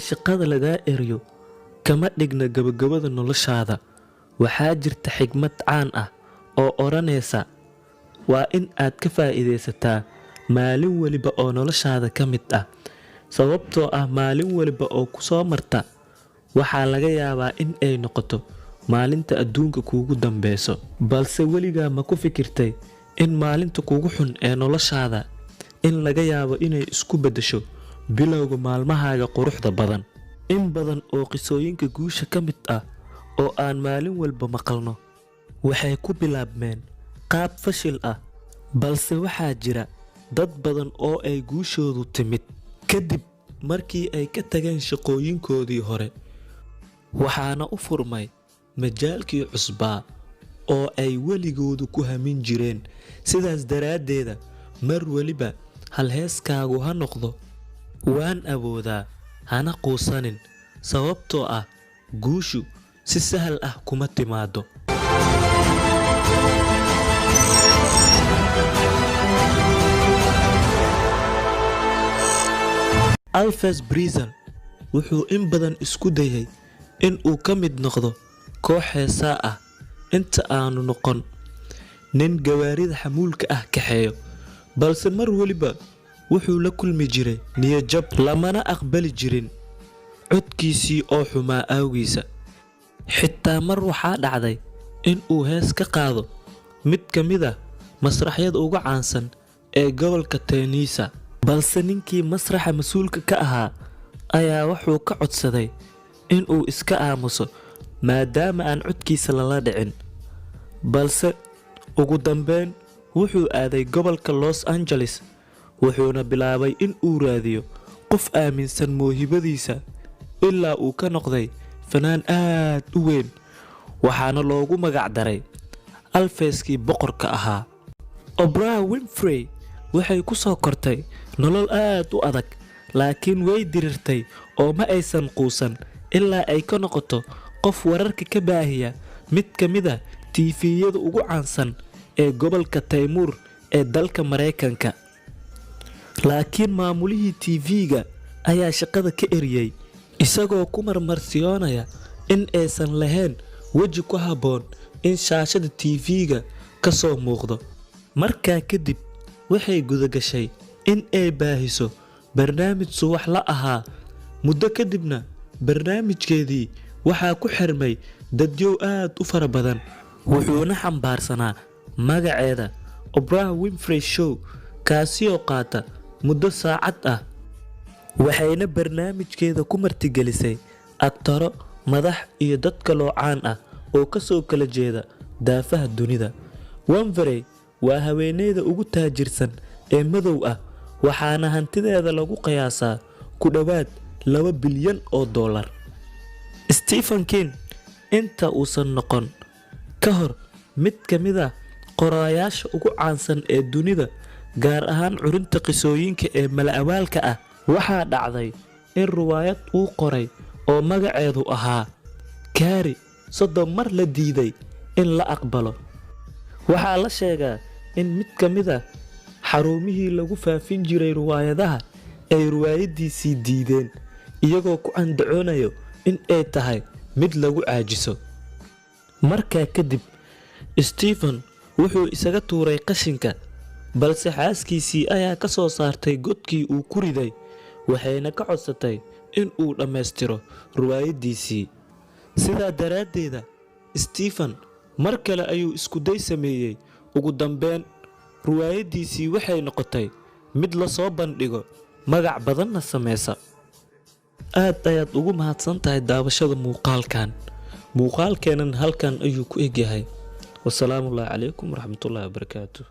Shaqada lagaa eryo kama dhigna gabagabada noloshaada. Waxaa jirta xigmad caan ah oo odhanaysa: waa in aad ka faa'iidaysataa maalin waliba oo noloshaada ka mid ah, sababtoo ah maalin waliba oo ku soo marta waxaa laga yaabaa in ay noqoto maalinta adduunka kuugu dambeyso. Balse weligaa ma ku fikirtay in maalinta kugu xun ee noloshaada in laga yaabo inay isku beddesho bilowga maalmahaaga quruxda badan? In badan oo qisooyinka guusha ka mid ah oo aan maalin walba maqalno waxay ku bilaabmeen qaab fashil ah, balse waxaa jira dad badan oo ay guushoodu timid kadib markii ay ka tageen shaqooyinkoodii hore, waxaana u furmay majaalkii cusbaa oo ay weligoodu ku hamin jireen. Sidaas daraaddeeda, mar waliba halheeskaagu ha noqdo "Waan awoodaa", hana quusanin, sababtoo ah guushu si sahal ah kuma timaado. Elvis Presley wuxuu in badan isku dayay in uu ka mid noqdo koox heesaa ah inta aanu noqon nin gawaarida xamuulka ah kaxeeyo, balse mar waliba wuxuu la kulmi jiray niyad-jab, lamana aqbali jirin codkiisii oo xumaa awgiisa. Xitaa mar waxaa dhacday in uu hees ka qaado mid ka mid ah masraxyada ugu caansan ee gobolka Tennessee, balse ninkii masraxa mas'uulka ka ahaa ayaa wuxuu ka codsaday in uu iska aamuso maadaama aan codkiisa lala dhicin. Balse ugu dambeyn wuxuu aaday gobolka Los Angeles, wuxuuna bilaabay in uu raadiyo qof aaminsan mawhibadiisa ilaa uu ka noqday fanaan aad u weyn, waxaana loogu magac daray Elviskii boqorka ahaa. Oprah Winfrey waxay ku soo kortay nolol aad u adag, laakiin way dirirtay oo ma aysan quusan ilaa ay ka noqoto qof wararka ka baahiya mid ka mid ah TV-yada ugu caansan ee gobolka Taymuur ee dalka Mareykanka. Laakiin maamulihii TV-ga ayaa shaqada ka eriyay, isagoo ku marmarsiyoonaya in aysan lahayn weji ku habboon in shaashada TV-ga ka soo muuqdo. Markaa kadib waxay gudagashay in ay baahiso barnaamij subaxle ahaa. Muddo kadibna barnaamijkeedii waxaa ku xirmay dadyow aad u fara badan, wuxuuna xambaarsanaa magaceeda, Oprah Winfrey Show, kaasi oo qaata muddo saacad ah. Waxayna barnaamijkeeda ku martigelisay agtaro, madax iyo dad kaloo caan ah oo ka soo kala jeeda daafaha dunida. Winfrey waa haweeneyda ugu taajirsan ee madow ah, waxaana hantideeda lagu qiyaasaa ku dhowaad 2 bilyan oo dollar. Stephen King inta uusan noqon ka hor mid ka mid ah qorayaasha ugu caansan ee dunida, gaar ahaan curinta qisooyinka ee mala-awaalka ah, waxaa dhacday in riwaayad uu qoray oo magaceedu ahaa Carrie 30 mar la diiday in la aqbalo. Waxaa la sheegaa in mid ka mid ah xarumihii lagu faafin jiray riwaayadaha ay riwaayadiisii diideen, iyagoo ku andacoonayo in ay tahay mid lagu caajiso. Markaa kadib Stephen wuxuu isaga tuuray qashinka, balse xaaskiisii ayaa ka soo saartay godkii uu ku riday, waxayna ka codsatay in uu dhammaystiro riwaayadiisii. Sidaa daraaddeeda, Stephen mar kale ayuu isku day sameeyey. Ugu dambeyn riwaayadiisii waxay noqotay mid la soo bandhigo, magac badanna sameysa. Aad ayaad ugu mahadsan tahay daawashada muuqaalkan. Muuqaalkeenan halkan ayuu ku egyahay. Wasalaamu calaykum waraxmatullaahi wabarakaatuh.